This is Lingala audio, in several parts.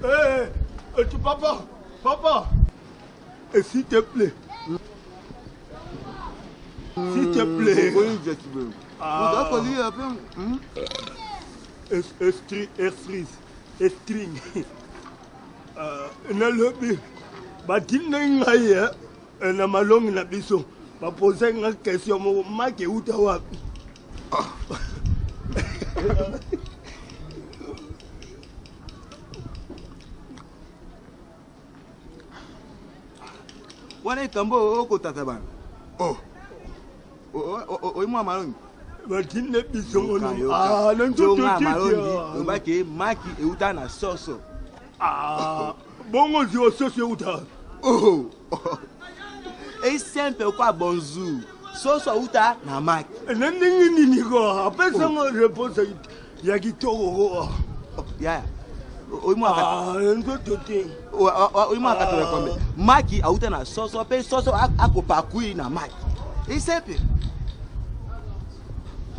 Eh, eh, tu papa, papa. Et s'il te plaît. S'il te plaît. Ah. Estri, estris, estring. Euh, nalobi batindaki ngai eh, eh, na malongi na biso bapozaki ngai question moko maki euta wapi ah. wana ekambo okotata bana oh. oyi mwa malongi batinde biso ah, malongi lobaki maki euta na soso ah, bongo zio soso euta oh. ei simple okwa bonjour soso auta na maki na ndenge nini ko apesanga reponse ya kitoko ko yaya ah, nzoto te oyi mwa katola kombe maki auta na soso mpe soso akopakui na maki esepe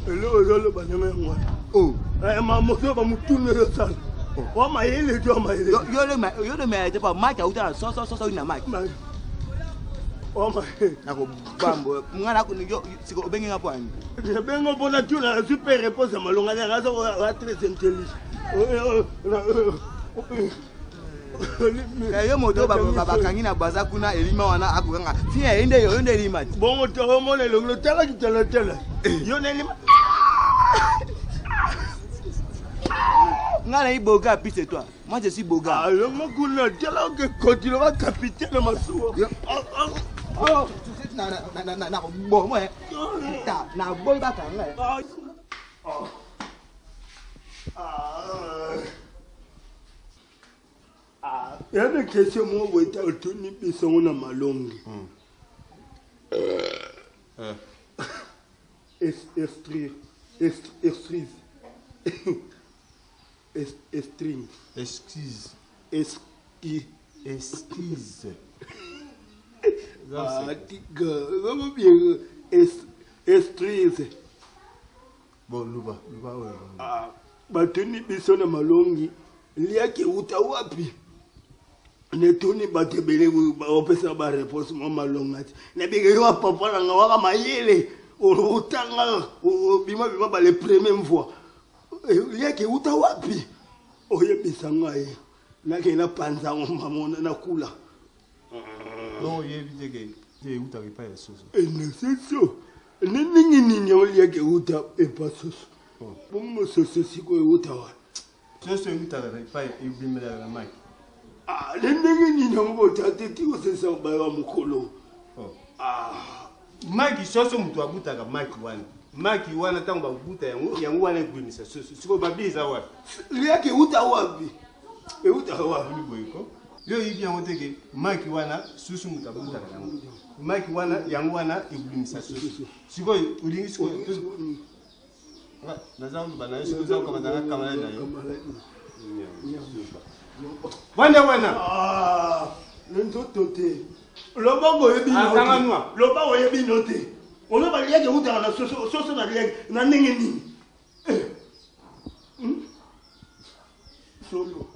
eloko ezoloba ndenge yango wana oh. eh, mamoto bamutunu ezosala oh. wa mayele to mayele yo le mayele te pa maki auta na soso soso na maki nakobambo nga siko obengi nga mpo ani nabengo mpo natuna nazwi mpe réponse ya malonga nanga aza très intelligent yo moto bakangi na baza kuna elima wana akokanga fina ye nde yo nde elima ti bongo tokomona elongi lotala kitalatala yo na elima nga nayi boga pise toi Moi je suis Boga. Ah, le mokuna, tala ke continue ba capitaine masuwa. Ah, ah, oh, tu sais na na na na na bon moi. Ta na boy ba kanga. Ah. Ah. Ah, yana question moko boye ta otuni biso ngo na malongi. Hmm. Euh. Esprit, esprit. Estring. Excuse. Eski. Excuse. Ah, tika. Vraiment bien. Es, estrise. Bon, luba, luba oyo. Ah, batuni biso na malongi liaki euta wapi netuni bato ebele baopesa bareponse mwa malonga te nabike yo papa na nga waka mayele otanga obima bima bale premier fois liaki euta wapi oyebisa ngai nakei napanza yango mamona nakula donc oyebi te ke te eutaka epai ya soso ene soso ne ndenge nini yango liaki euta epa soso oh. bongo soso sikoyo euta wapi soso eutaka epai ebimelaka na maki ah, ne ndenge nini yango botate ti kosesa bayo ya mokolo oh. ah. Maki soso moto abutaka maki wana maki wana ntango babuta yango yango wana ebimisa soso sikoyo babi eza wapi liaki euta wapi euta wapi boye ko yo oyebi yango te ke maki wana susu moto abutaka yango maki wana yango wana ebimisa soso sikoyo olingi sikoyo naza koloba na yo soki oza kokamata na camarade na yo wana wana ah, nzoto te loba oyebi loba oyebi no te oloba liaki eutaka na soso soso na liaki na ndenge nini eh. hmm? solo.